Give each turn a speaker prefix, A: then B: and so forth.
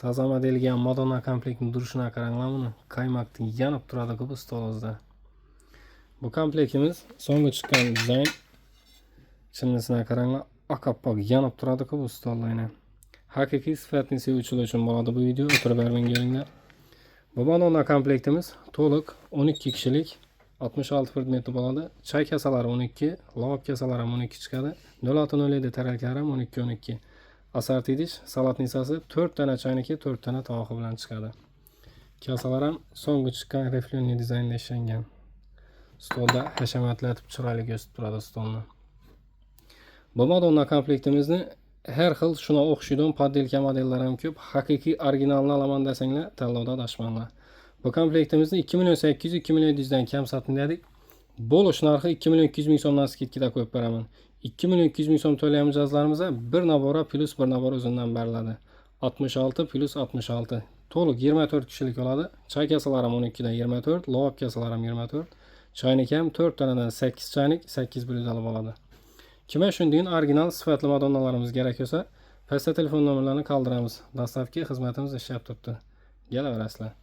A: Toza modelga Madonna komplektini durishini qaranglar buni. Qaymoqdan yonib turadi bu stolingizda. Bu komplektimiz so'nggi chiqqan dizayn. Chinnisini qaranglar, oq-oppoq yonib turadi-ku bu stolda aynan. Haqiqiy sifatni sevuvchilar uchun bo'ladi bu video. O'tirib bermang ko'ringlar. Bu Madonna komplektimiz to'liq 12 kishilik 66 predmeti bo'ladi. Choy kasalari 12, lavab kasalari ham 12 chiqadi. 0607 tarelkalari ham 12 12. Assorti idish, салатница si 4 tana choyniki, 4 tana tovog'i bilan chiqadi. Kasalar ham so'nggi chiqqan рифленый dizaynda ishlangan. Stolda hashamatlatib chiroyli ko'rsatib turadi stolni. Bu Madonna komplektimizni har xil shuna o'xshaydigan подделка modellar ham ko'p. Haqiqiy originalni olaman desanglar, tanlovda adashmanglar. Bu komplektimizni 2 million 800, 2 million 700 dan kam soting dedik. Bo'lish narxi 2 million 200 ming so'mdan скидка da qo'yib beraman. 2 million 200 ming so'm to'lagan mijozlarimizga bir набор a плюс bir набор o'zidan beriladi. 66 плюс 66. To'liq 24 kishilik oladi. Choy kasalari ham 12 dan 24, lavab kasalari ham 24. Choynik ham 4 tanadan 8 choynik, 8 блюдо li bo'ladi. Kime shunday original sifatli Madonnalarimiz kerak bo'lsa, pastda telefon nomerlarini qoldiramiz. Доставка xizmatimiz ishlab turibdi. Kelaverasizlar.